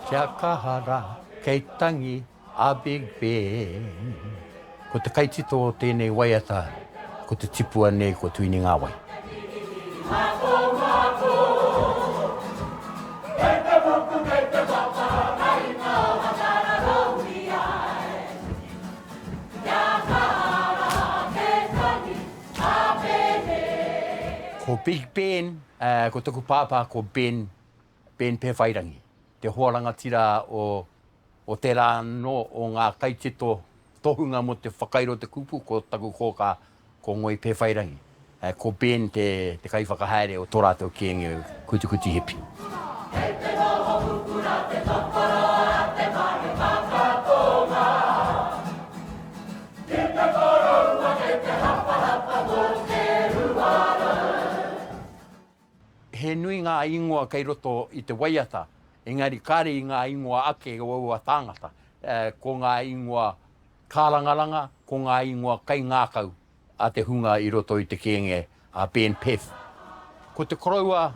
Kia kaha rā, kei tangi a Big Ben. Ko te kaitito o tēnei waiata, ko te tipua nei ko Tuini Ngāwai. Ko Big Ben, ko taku pāpā ko Ben, Ben Pewhairangi, te hoa rangatira o, o tērā anō o ngā kaitito tohunga mō te whakairo te kupu, ko taku kōkā ko Ngoi Pewhairangi. Ko Ben te, te kaiwhakahaere o tō rātou kēnge Kutikuti Hipi. Kei te noho pupura te tokoroa a te mane whakatonga. Ki te koroua kei te hapahapa mō te 200. He nui ngā ingoa kei roto i te waiata, engari kāre i ngā ingoa ake o aua tāngata. Ko ngā ingoa kārangaranga, ko ngā ingoa kaingākau a te hunga i roto i te kēnge a Ben Peth. Ko te koroua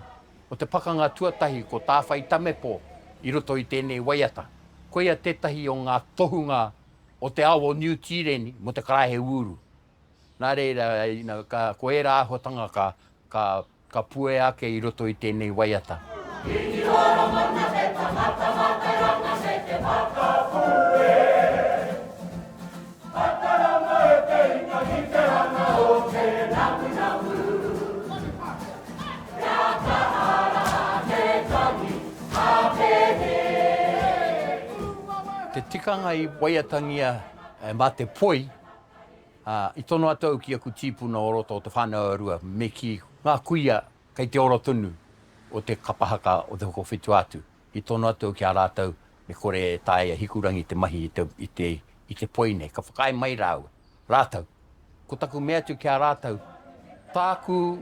o te pakanga tuatahi ko Tāwhai Tamepo i roto i tēnei waiata. Koia tētahi o ngā tohunga o te ao o Niu Tīreni mō te karaehe wūru. Nā reira, ina, ka, ko ērā āhuatanga ka, ka, ka puea ake i roto i tēnei waiata. I te horomona te tangata mātauranga me te whakapue. Pataranga e te ika ki te hanga o te namunamu. Kia kaha rā te tangi a Pene. Te tikanga i waiatangia mā te poi, ā, i tono atu au ki aku tīpuna o roto o Te Whānau-a-Rua me kī ngā kuia kei te ora tonu o te kapa haka o Te Hokowhitu-a-Tū. I tono atu au ki a rātou me kore e taea Hikurangi te mahi i te, i te, i te poi nei. Ka whakaae mai rāua, rātou. Ko taku mea atu ki a rātou, tāku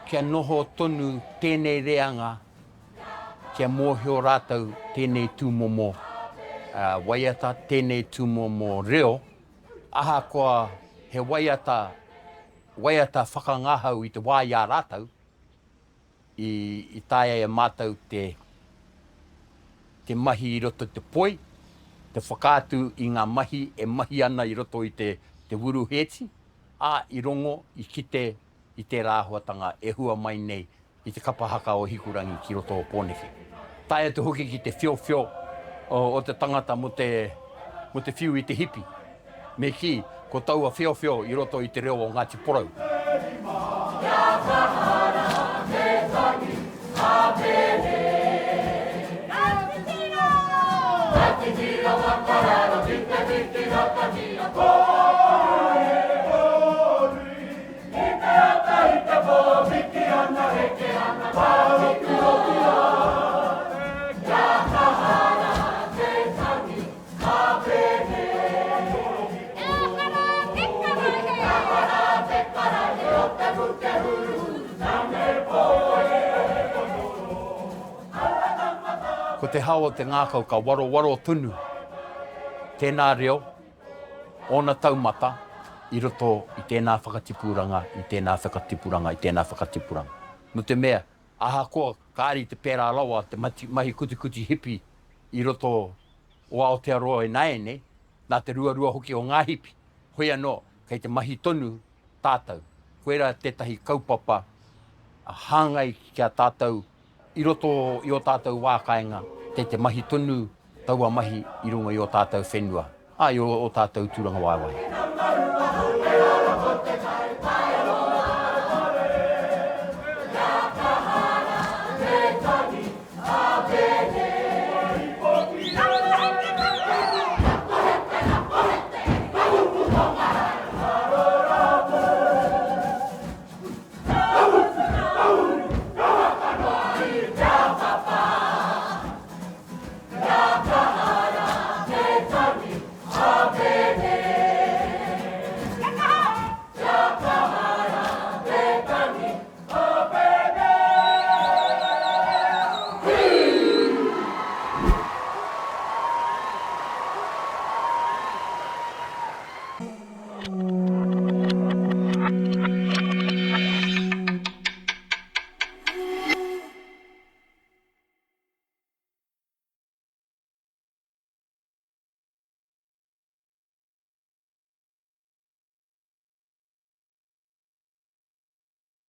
kia noho tonu tēnei reanga kia mōhio rātou tēnei tūmomo waiata, tēnei tūmomo reo, ahakoa he waiata, waiata whakangahau i te wā i a rātou, I, i taea e mātou te, te mahi i roto i te poi, te whakaatu i ngā mahi e mahi ana i roto i te, te wuruhēti, ā, i rongo, i kite i tērā āhuatanga e hua mai nei i te kapa haka o Hikurangi ki roto o Pōneke. Tae atu hoki ki te whiowhio o, o te tangata mō te, mō te whiu i te hipi. Me kī, ko taua wheowheo i roto i te reo o Ngāti Porou. Kia kaha rā te tangi a Pene. Ka titiro! Ka titiro whakararo ki te whiti ratatia Kōrui, kōrui I te ata i te pō piki ana heke ana Pārokirokia Kia kaha rā te tangi Ko te hao o te ngākau ka warowaro tonu tēnā reo, ōna taumata i roto i tēnā whakatipuranga, i tēnā whakatipuranga, i tēnā whakatipuranga. Nō te mea, ahakoa kāre i te pērā rawa te mahi kutikuti hipi i roto o Aotearoa ināianei, nā te ruarua hoki o ngā hipi. Hoi anō, kei te mahi tonu tātou. Koirā tētahi kaupapa hāngai ki a tātou i roto i ō tātou wā kāinga, kei te mahi tonu taua mahi i runga i ō tātou whenua, ā, i ō tātou tūrangawaewae.